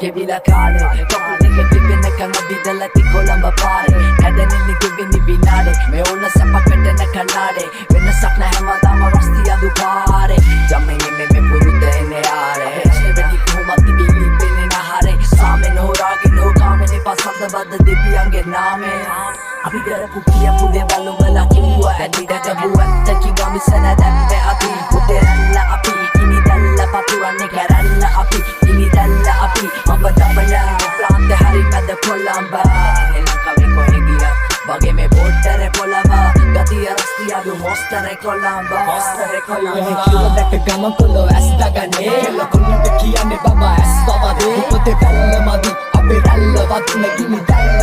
කෙවිලා කාලේ කකුල් දෙක තිබෙනකන් අදිදලා ති කොළඹ පාරේ. කැඩෙනෙලි දෙවෙනි විනාඩේ. මේ ඕන සැප වැටෙන කණ්ණාඩේ. වෙනසක් නෑ, හැමදාම රස්තියාදු පාරේ. ජම්මෙන් එන්නේ මේ පුරුද්ද එන්නේ ආරේ. ප්‍රශ්න වැඩි කොහොමත් තිබිලි පෙනෙන ආහාරේ. සාමෙන් හෝ රාගෙන් හෝ කාමෙන් එපා සද්ද බද්ද දෙවියන්ගේ නාමේ. අපි කරපු කියපු දේවල් උඹලා කිව්වා ඇති. දැකපු ඇත්ත කිව්වා මිස නෑ දැම්මේ අපි. පොතේ රැල්ල අපි ගිනි දැල්ල පතුරන්නේ කැරැල්ල. අපි ගිනි දැල්ල අපි මම දබන ප්‍රාන්ත හරි මැද කොළඹ. ලංකාවේ කොහෙ ගියත් වගේ මේ බෝඩරේ පොළව ගතිය රස්තියාදු මොස්තරේ කොළඹ, මොස්තරේ කොළඹ. කිව්ව දැක්ක ගමන් කොල්ලෝ ඇස් දගන්නේ. කෙල්ල කොල්ලන්ට කියන්නේ බබා ඇස් වවදේ. උපතේ වැල්ල මදි, අපේ රැල්ල වතුන ගිනි දැල්ල.